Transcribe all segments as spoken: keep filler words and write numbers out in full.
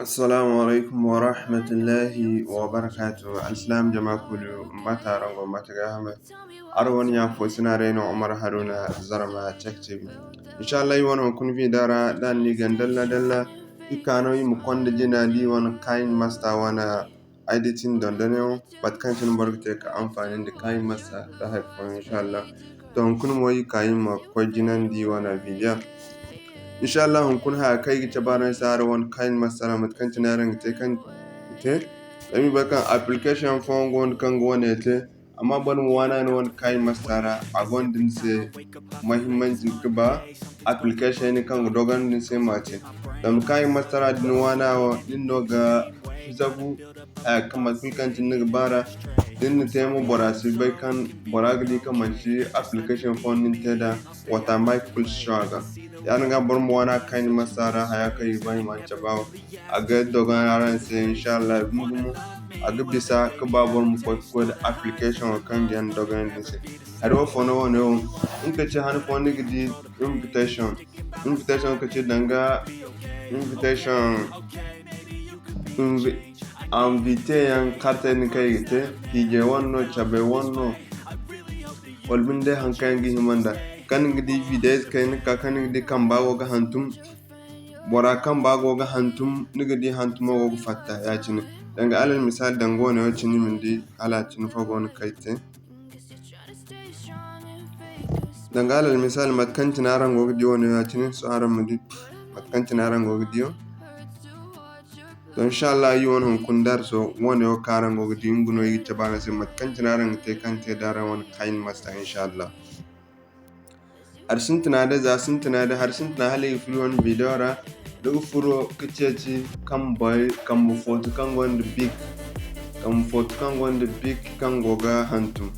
Assalamu alaikum wa rahmatullahi wa barakatuh. Alsilaam jama kulu, mate araŋ go, mate ga hamay? Araŋ wane ɲa fo sina day no, Umar Haruna Zarma Tech T V. Inshallah, i wane hunkuna video ra, da ni ga dalla dalla, i ka no i ma konda jina da i wane KineMaster wane editing dondonyaŋo, mate kaŋ cine boro ga te ka anfaani nda KineMaster da hari fooyaŋ, inshallah. To, hunkuna mo, i ka i ma koy jinandi wane video. Inshallah, hunkuna haya kaŋ i ga cabe araŋ se araŋ wane KineMaster ra, mate kaŋ cine araŋ ga te kaŋ te. Zama i bay kaŋ application fooyaŋ go no kaŋ ga wane te, amma boro ma waani a ni wane KineMaster ra, a gonda ni se muhimmanci ga ba application kaŋ ga dogandi ni se ma te. Zama KineMaster ra da ni waani a wo, nin no ga zabu haya kaŋ mate kulu kaŋ cine ni ga ba ra. Da ni na te mo, bora si bay kaŋ, bora ga di kaŋ manti application fo no ni te nd'a, watermark kulu si show a ga. Yaadin ga boro ma waani a KineMaster ra, haya kaŋ i ga ba i ma cabe a wo. A ga dogon araŋ se, inshallah, gumo gumo. A ga bisa ga ba boro ma koy ga koy nda application wo kaŋ ga yaŋ dogon ni se. Hari wo fo no wane wo, nga ka ci han fo ni ga di invitation. Invitation ka ci danga invitation invi-, invite yaŋ kartey din kaŋ i ga te, hiijay wane no, cabay wane no, wala binde haŋ kaŋ yaŋ ga hima nd'a. Kaŋ ni ga di vidéo kayna ka, kaŋ ni ga di kamba go ga hantum, bora kamba go ga hantum, ni ga di hantumo go ga fatta ya-cine. Danga alal misali, danga wane wo cine, i ma ni di hala cine fo go no kaŋ ay te. Danga alal misali, mate kaŋ cine araŋ go ga di wane ya-cine, sohõ araŋ ma di mate kaŋ cine araŋ go ga di wo. To, inshallah, i wane hunkuna darso wane wo kaŋ araŋ go ga di, nga no i ga cabe araŋ se mate kaŋ cine araŋ ga te kaŋ te da araŋ wane KineMaster, inshallah. Hari sintina day, za sintina day, hari sintina hala i ga furo wane video ra, da ga furo ga ceeci kambey, kambe footo kaŋ gonda bik, kambe footo kaŋ gonda bik kaŋ go ga hantum.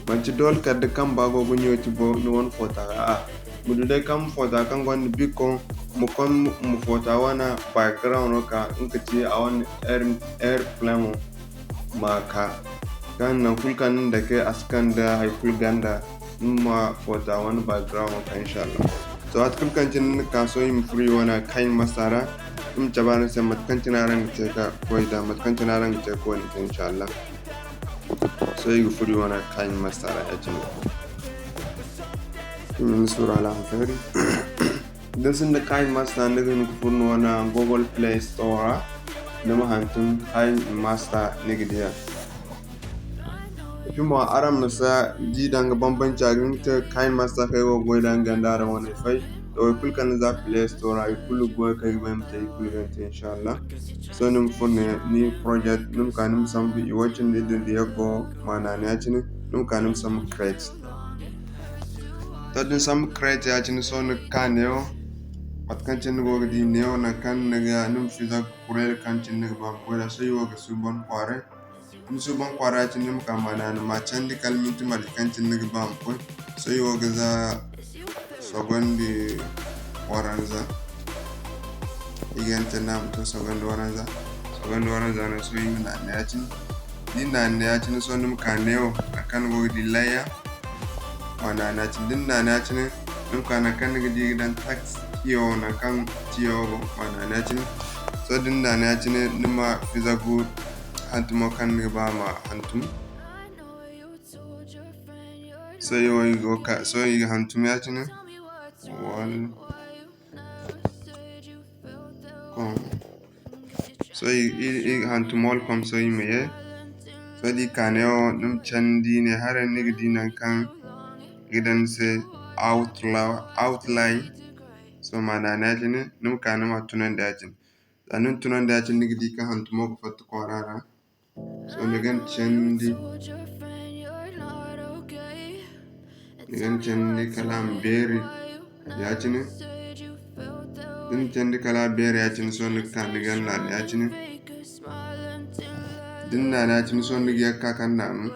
Manti doole kala da kamba go ga ɲooci bo ni wane foota ra, a'a. Ma du day kambe foota kaŋ gonda bikko, ma koy ma foota wane background no ka, nga ka ci a wane air-, airplane wo ma ka. Kaŋ nangu kulu kaŋ ni na dake, a si kande hay kulu ganda, ni ma foota wane background wo ka, inshallah. To, waati kulu kaŋ cine ni na ka, sohõ i ma furo i wane KineMaster ra, i ma cabe araŋ se mate kaŋ cine araŋ ga te ka koy nd'a, mate kaŋ cine araŋ ga te ka koy nd'a, inshallah. Sohõ i ga furo i wane KineMaster ra ya-cine. I ma ni suuru alhaŋ feeri. Da ni sinda KineMaster, ni ga hin ga furo ni wane Google Play Store ra, ni ma hantum KineMaster, ni ga di a. Fi mo araŋ ma si di danga bambanci, a ga hin ga te KineMaster kaŋ ay go ga goy d'a nga nda araŋ wane fay. Da wo kulu kaŋ ni za Play Store ra, i kulu goy kaŋ ay ga ba ay ma te, i kulu ga te, inshallah. Sohõ ni ma furo ne ni project, ni ma ka ni ma sambu i wo cindi din da yaggo ma naana ya-cine, ni ma ka ni ma sambu create. To, da ni sambu create ya-cine, sohõ ni ga ka neewo, mate kaŋ cine ni go ga di neewo, nangu kaŋ ni ga, ni ma fiza ga kuray da kaŋ cine ni ga ba ma goy da. Sohõ i wo ga suuban kwaaray. Ni suuban kwaara ya-cine, ni ma ka ma naana ma candi kala minti marje kaŋ cine ni ga ba ma koy. Sohõ i wo ga za sogondi waranza. I ga yaŋ te naana ma to sogondi waranza. Sogondi waranza no, sohõ i ma naana ya-cine. Da i naana ya-cine, sohõ ni ma ka neewo, nangu kaŋ ni go ga di layya. Ma naana ya-cine. Da ni naana ya-cine, ni ma ka nangu kaŋ ni ga di ga daŋ tax tiyo, nangu kaŋ tiyo go, ma naana ya-cine. Sohõ da ni naana ya-cine, ni ma fiza gu hantumo kaŋ ni ga ba ma hantum. Sohõ i wo i go ka, sohõ i ga hantum ya-cine. Wal-, kom. Sohõ i, i, i ga hantum welcome, sohõ i ma ye. Sohõ da i ka neewo, ni ma candi ne haray, ni ga di nangu kaŋ i ga daŋ ni se outla-, outline. Sohõ ma naana ya-cine, ni ma ka ni ma tunandi ya-cine. Za ni na tunandi ya-cine, ni ga di kaŋ hantumo ga fatta kwaara ra. Sohõ ni ga ni candi, ni ga ni candi kala a ma beeri ya-cine. Da ni candi kala a beeri ya-cine, sohõ ni ga ka ni ga ni naana ya-cine. Da ni naana ya-cine, sohõ ni ga ye ga ka ka ni naanu.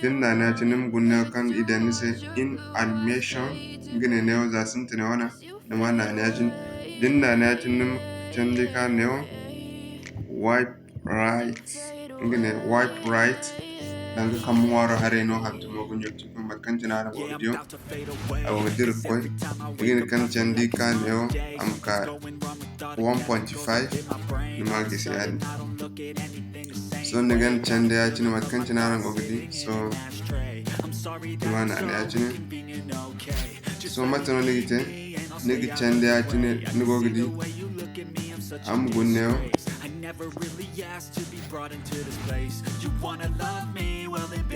Da ni naana ya-cine, ni ma guna neewo kaŋ i daŋ ni se in animation, nga ne neewo za sintina wane, ni ma naana ya-cine. Da ni naana ya-cine, ni ma candi ka neewo wipe right, nga ne wipe right. danga kambe ŋwaaro haray no hantumo ga ɲooti. Mate kaŋ cine araŋ go ga diyo, a go ga dira ga koy. Ni ga hin ka candi ka neewo a ma ka one point five, ni ma gisi yaadin. Sohõ ni ga ni candi ya-cine mate kaŋ cine araŋ go ga di. Sohõ ni ma naana ya-cine. Sohõ mate no ni ga te? Ni ga candi ya-cine, ni go ga di. A ma guna neewo.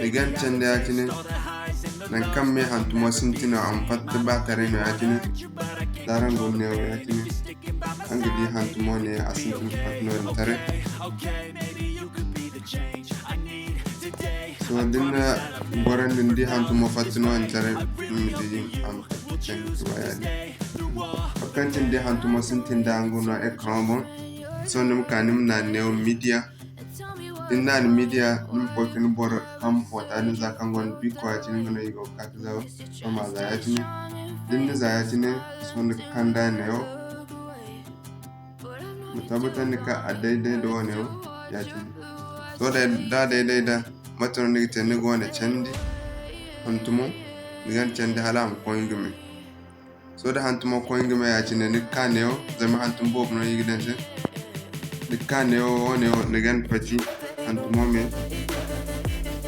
Ni ga ni candi ya-cine. Nangu kaŋ me hantumo sintin no, a ma fatta ba taray no ya-cine. Da araŋ go ga neewo ya-cine. Araŋ ga di hantumo ne a sintin ka fatta no-din taray. Sohõ da ni na gorandi ni di hantumo fatta no-din taray, ni ma di a ma fatta candi ka ba yaadin. Mate kaŋ cine ni di hantumo sintin da nga no écran boŋ. Sohõ ni ma ka ni ma naana neewo media. Da ni naana media, ni ma koy ka ni boro kambe foota din za kaŋ gonda bikko ya-cine, nga no i go ga ka ka za. Sohõ ma za ya-cine. Da ni na za ya-cine, sohõ ni ga kand'a neewo. Ma tabbatandi ka a day-day da wane wo ya-cine. To, da a day-day da, mate no ni ga te? Ni ga wane candi hantumo, ni ga ni candi hala a ma koy nga me. Sohõ da hantumo koy nga me ya-cine, ni ga ka neewo, zama hantum boobo no i ga daŋ se. Ni ga ka neewo, wane wo, ni ga ni pati hantumo me.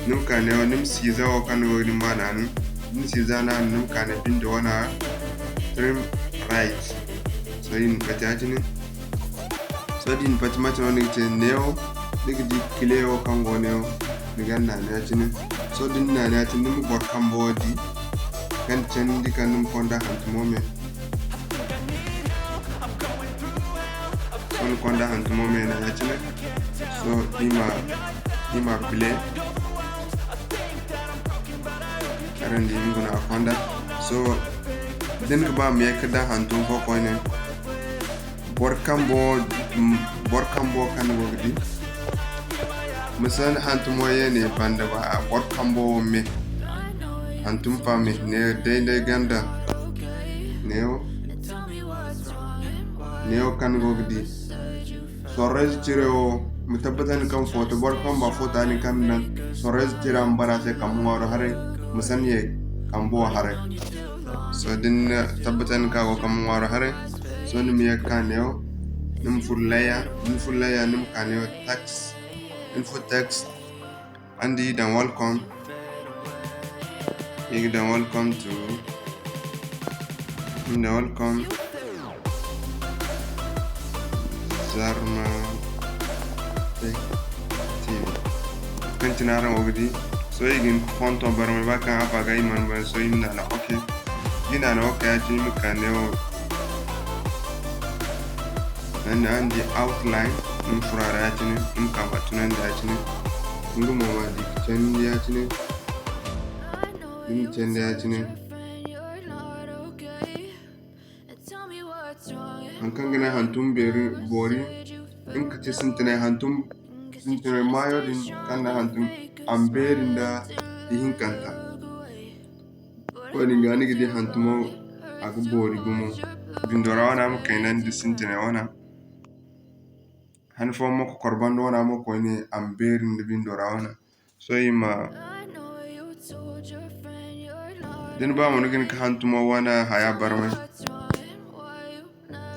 Ni ma ka neewo, ni ma siiza wo kaŋ ni go ga di ma naanu. Da ni siiza naanu, ni ma ka ne bindo wana trim right. Sohõ i na pati ya-cine. Sohõ da i na pati, mate no ni ga te? Neewo, ni ga di kile wo kaŋ go neewo, ni ga naana ya-cine. Sohõ da ni naana ya-cine, ni ma boro kambo wo di, kaŋ candi kaŋ ni ma konda hantumo me. Sohõ ni konda hantumo me no ya-cine. Sohõ i ma, i ma play. Araŋ di, nga no a konda. Sohõ da ni ga ba ma ye ka daŋ hantum fo koyne, boro kambo, boro kambo kaŋ ni go ga di. Misali, hantumo ye ne banda ba, a boro kambo wo me. Hantum fa me ne day-day ganda. Neewo. Neewo kaŋ ni go ga di. Sorrayze cire wo, ma tabbatandi kaŋ foto, boro kamba foto din kaŋ ni daŋ, sorrayze cira ma bara a se kambe ŋwaaro haray, ma san ye kambe wo haray. Sohõ da ni na tabbatandi kaŋ a go kambe ŋwaaro haray, sohõ ni ma ye ka neewo, ni ma furo layer, da ni furo layer, ni ma ka neewo text, da ni furo text, Araŋ di, i daŋ welcome. I ga daŋ welcome to, i daŋ welcome Zarma Tech T V. Kaŋ cine araŋ go ga di, sohõ i ga hin ka fonto barmay, ba kaŋ a ba ga i mana barmay, sohõ i ma naana ok. Da i naana ok ya-cine, i ma ka neewo. Araŋ di outline, ni ma furo a ra ya-cine, ni ma ka ma tunandi ya-cine. Nga mo ma di ka candi ya-cine. Da ni candi ya-cine, haŋ kaŋ ga naŋ hantum beeri boori, nga ga ti sintinay hantum, sintinay maayo din kaŋ naŋ hantum a ma beeri nda ihinkanta. Wo-din ga ni ga di hantumo a ga boori gumo. Bindo ra wana ma kaynandi sintinay wana. Han fooyaŋ mo kokor banda wana mo koyne a ma beeri nda bindo ra wana. Sohõ i ma, da ni ba mo ni ga hin ka hantumo wana haya barmay.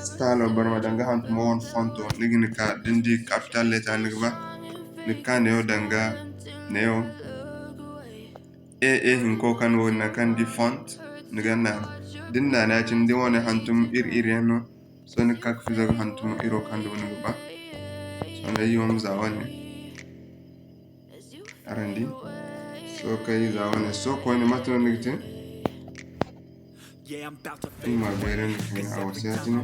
Style barmay danga hantumo wane fonto, ni ga hin ka, da ni di capital letter ni ga ba, ni ga ka neewo danga neewo. A A hinko kaŋ wo naŋ kaŋ ni di font, ni ga naana. Da ni naana ya-cine, da ni wane hantum iri iri yaŋ no. Sohõ ni ga ka ka fizo ga hantum iro kaŋ dumo ni ga ba. Sohõ day iri ma za wane. Araŋ di? Sohõ kay za wane. Sohõ koyne mate no ni ga te? Iri ma beerandi koyne a wasa ya-cine.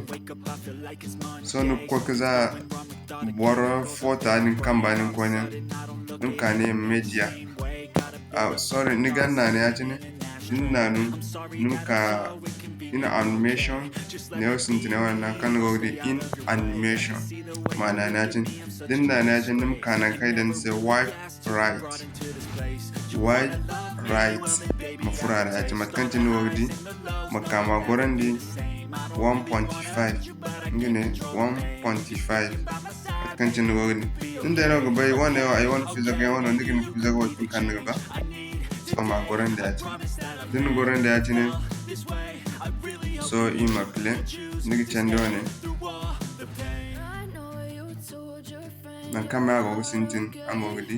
Sohõ ni ga koy ka za boro foota din kamba din koyne. Ni ma ka ne media. Ah, sorry, ni ga naana ya-cine. Da ni naanu, ni ma ka in animation, neewo sintinay wane naŋ kaŋ ni go ga di in animation. Ma naana ya-cine. Da ni naana ya-cine, ni ma ka naŋ kaŋ i daŋ ni se wipe right. Wipe right. Ma furo a ra ya-cine. Mate kaŋ cine ni go ga di, ma ka ma gorandi one point five. Nga ne one point five. Mate kaŋ cine ni go ga di. Ni day no ga bay wane wo, ay wane fizaga yaŋ wane wo, ni ga ni fizaga wo cine kaŋ ni ga ba. Sohõ ma gorandi ya-cine. Da ni gorandi ya-cine, sohõ i ma play, ni ga candi wane. Nangu kaŋ me a go ga sintin, araŋ go ga di.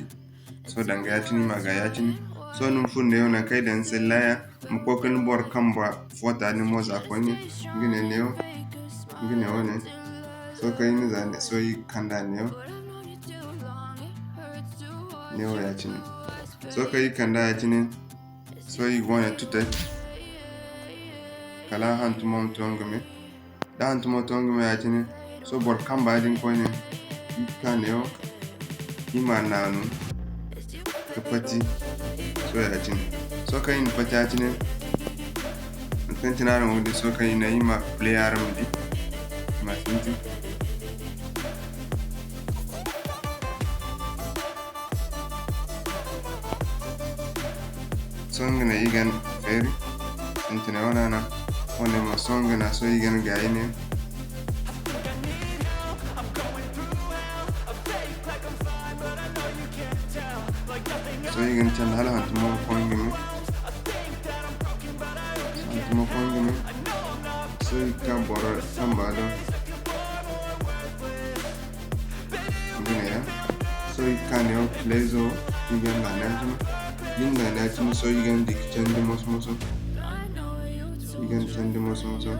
Sohõ danga ya-cine, i ma ga ya-cine. Sohõ ni ma furo neewo nangu kaŋ ay daŋ ni se layer, ma koy ga ni boro kamba foota din mo za koyne. Nga ne neewo, nga ne wane. Sohõ kaŋ i na za ne, sohõ i ga kand'a neewo. Neewo ya-cine. Sohõ kaŋ i kand'a ya-cine, sohõ i ga wane tutay. Kala hantumo ma to nga me. Da hantumo to nga me ya-cine, sohõ boro kamba din koyne, i ga ka neewo, i ma naanu ga pati. Sohõ ya-cine. Sohõ kaŋ i na pati ya-cine, mate kaŋ cine araŋ go ga di, sohõ kaŋ i na, i ma play araŋ ma di. I ma sintin. Sohõ nga ne i ga ni feeri, sintinay wane a na, wane mo sohõ nga na, sohõ i ga ni gaayi ne. Sohõ i ga ni candi hala hantumo ga koy nga me. Hantumo koy nga me. Sohõ i ga ka boro kamba do. Nga ne ya. Sohõ i ga ka neewo play zo, i ga ni naanu ya-cine. Da ni naanu ya-cine, sohõ i ga ni di ga candi moso-moso. I ga ni candi moso-moso.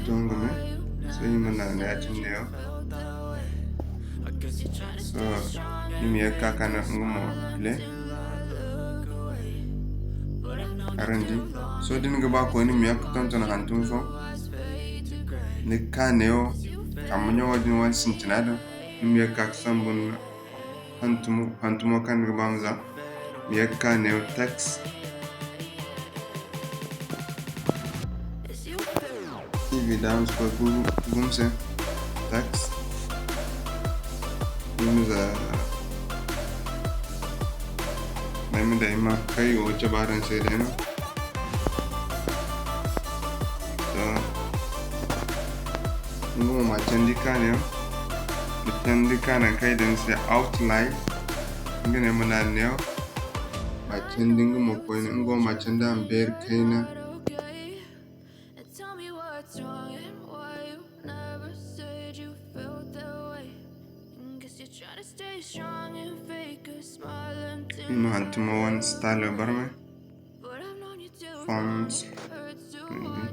To nga me, sohõ i ma naanu ya-cine neewo. Sohõ i ma ye ga ka ka nga mo play. Araŋ di. Sohõ da ni ga ba koyne ma ye ga tonton hantum fo, ni ga ka neewo, amma ɲaŋo din wane sintina din, ni ma ye ga ka ga sambu ni hantumo, hantumo kaŋ ni ga ba ma za. Ma ye ga ka neewo text. I vidéo ma si koy gu-, gumo se. Text. Ni ma za. Ay ma day ma kay wo cabe araŋ se day no. To, nga mo ma candi ka neewo. Ma candi ka nangu kaŋ ay daŋ ni se outline. Nga ne ma naanu neewo. Ma candi nga mo koyne, nga mo ma candi a ma beeri kayna. I ma hantumo wane style barmay. Fonts. Mhm.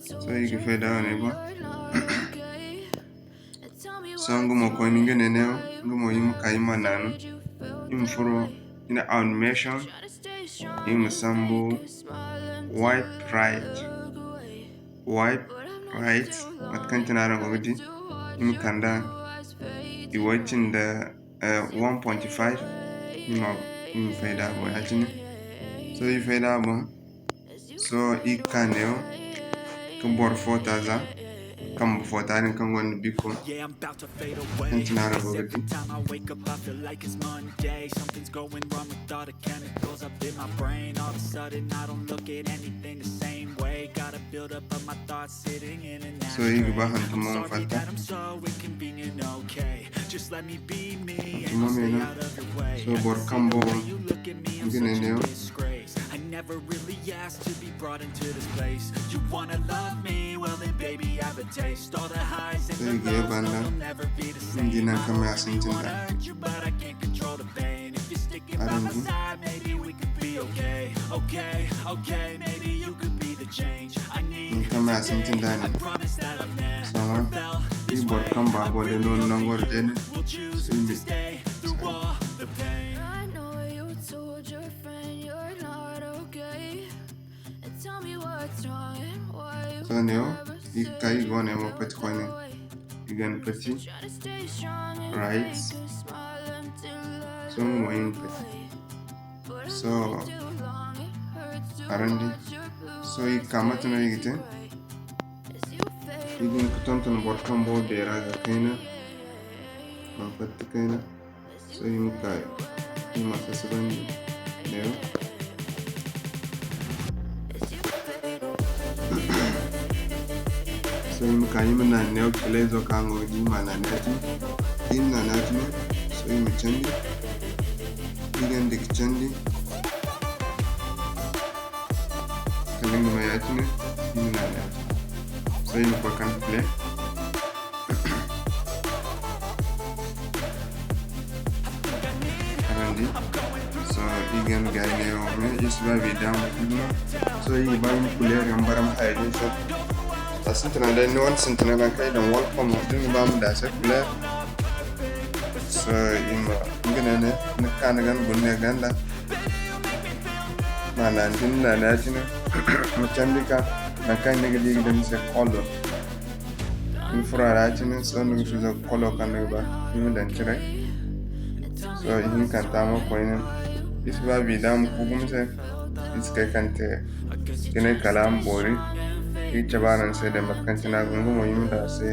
Sohõ i ga fay da wane boŋ. Sohõ nga mo koyne nga ne neewo, nga mo i ma ka i ma naanu. I ma furo i na animation, i ma sambu wipe right. Wipe right, mate kaŋ cine araŋ go ga di, i ma kand'a i way cindi, eh, one point five, i ma, i ma fay da a boŋ ya-cine. Sohõ i fay da a boŋ. Sohõ i ga ka neewo ga boro foota za, kambe foota din kaŋ gonda bikko. Kaŋ cine araŋ go ga di. Sohõ i ga ba hantumo ma fatta. Hantumo me no. Sohõ boro kambo, nga ne neewo. Sohõ i ga ye banda, ni di nangu kaŋ me a sintin da. Araŋ di? Nangu kaŋ me a sintin da ne. Sohõ, i boro kambo a go day no ni nango day ne. Sohõ i ma Sohõ neewo, i ga ka i go ne mo pati koyne, i ga ni pati right. Sohõ nga mo i ma pati. Sohõ araŋ di. Sohõ i ga ka mate no i ga te. I ga hin ga tonton boro kambo beera ga kayna. Ma pati kayna. Sohõ iri ma ka, iri ma sasabandi neewo. Sohõ iri ma ka, iri ma naana neewo, kala izo kaŋ araŋ go ga di, iri ma naana ya-cine. Da iri na naana ya-cine, sohõ iri ma candi. Iri ga hin da ga candi. Kala ni ma ya-cine, ni ma naana ya-cine. Sohõ iri ma koy kande play. Araŋ di? Sohõ iri ga hin ga ne wo me, iri si ba vidéo ma kulu no. Sohõ iri ga ba iri ma couleur yaŋ barmay hayey din se. A sintina day, ni wane sintina nangu kaŋ i daŋ welcome, da ni ga ba ma daŋ a se couleur. Sohõ iri ma, nga ne ne, ni ga ka ni ganda guna ne ganda. Ma naana din, ni naana ya-cine, ma candi ka nangu kaŋ ni ga di ga daŋ ni se color. Ni furo a ra ya-cine, sohõ ni ga suuza color kaŋ ni ga ba, ni ma daŋ ciray. Sohõ ihinkanta mo koyne, iri si ba vidéo ma ku gumo se, iri si kay kande te ga ne kala a ma boori. Iri cabe araŋ se day mate kaŋ cine a go, nga mo iri ma daŋ a se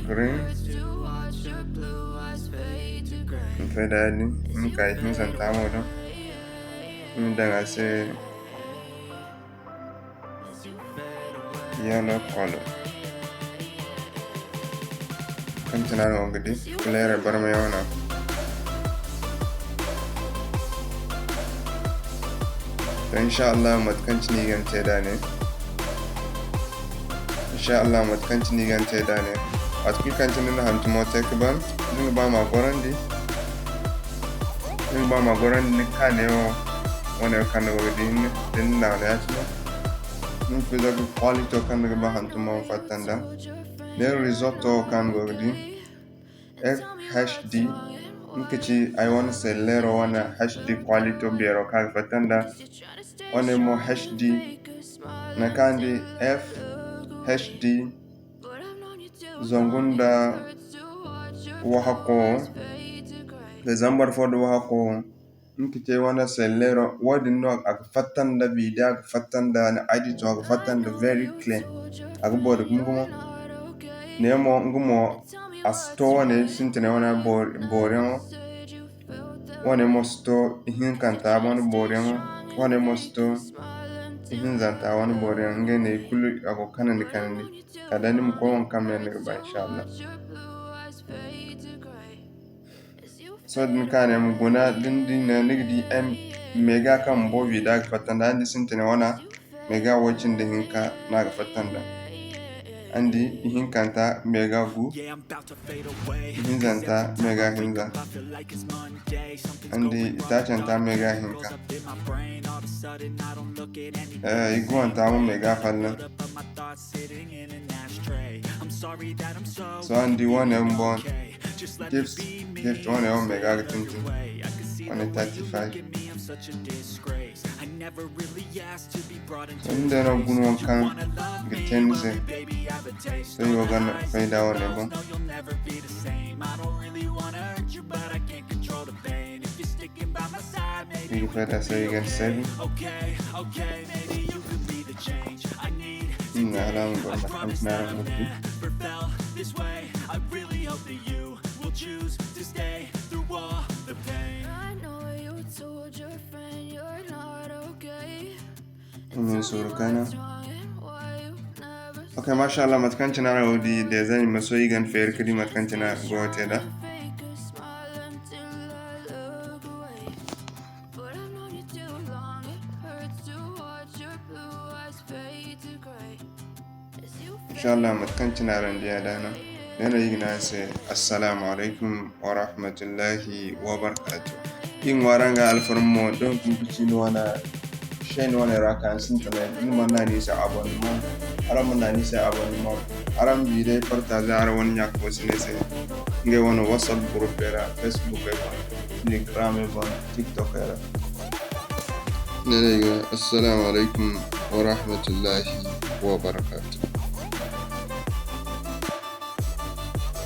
green. Ni fay da ya-din, ni ma ka ihinzanta mo do, ni ma daŋ a se yellow color. Kaŋ cine araŋ go ga di, couleur barmay yaŋ no. To, insha Allah, mate kaŋ cine i ga ni te da ne. Insha Allah, mate kaŋ cine i ga ni te da ne. Waati kulu kaŋ cine ni na hantumo te ga ban, da ni ga ba ma gorandi. Da ni ga ba ma gorandi, ni ga ka neewo, wane wo kaŋ ni go ga di, da ni naana ya-cine. Ni ma fiza ga quality wo kaŋ ni ga ba hantumo ma fatta nd'a. Neewo result wo kaŋ ni go ga di. F H D, nga ka ci ay wane selleero wane H D quality beero kaŋ a ga fatta nd'a. Wane mo H D, nangu kaŋ araŋ di F H D, zangu nda wahakko, da zambar fo nda wahakko. Nga ka ci ay wane selleero, wo-din no a ga fatta nda vidéo, a ga fatta nda ni edit, a ga fatta nda very clean. A ga boori gumo gumo. Ne mo, nga mo, a si to wane sintinay wane boori, booriyaŋo. Wane mo si to ihinkanta wane booriyaŋo. Wane mo si to ihinzanta wane booriyaŋo. Ngey ne kulu a go kanandi kanandi. Kala day ni ma koy waŋ kaŋ me ni ga ba, insha Allah. Sohõ da ni ka ne ma guna, da ni di ne ni ga di M, méga kaŋ bumbo vidéo ga fatta nd'a, araŋ di sintina wana, méga way cindi hinka no a ga fatta nd'a. Araŋ di ihinkanta méga gu, ihinzanta méga hinza. Araŋ di itaacanta méga hinka. Eh, iguwanta mo méga fallaŋ. Sohõ araŋ di wane bumbo, GIFs, GIFs wane yaŋ méga ga tintin. Wane thirty-five. Sohõ ni day no ga guna waŋ kaŋ ga te ni se. Sohõ iri wo ga fay da wane boŋ. Iri ga fay da se iri ga ni save. Iri na alaama goro mate kaŋ cine araŋ go ga di. Iri ma suuru kayna. Ok, masha Allah, mate kaŋ cine araŋ go ga di, design ma sohõ iri ga ni feeri ga di mate kaŋ cine a go ga te nd'a. Insha Allah, mate kaŋ cine araŋ di a daana. Ne no iri ga ne araŋ se, Assalamu alaikum wa rahmatullahi wa barakatuh. Iri ŋwaaray araŋ ga alfarma mo, da hunkuna kaci ni wane chaîne wane ra ka ni sintinay, ni mana naŋ ni se abonnement. Araŋ ma naŋ ni se abonnement. Araŋ ma vidéo partager araŋ wane ɲa-ka-fo-siney se. Ngey wane WhatsApp group ra, Facebook boŋ, Telegram boŋ, TikTok ra. Ne no iri ga ne, Assalamu alaikum wa rahmatullahi wa barakatuh.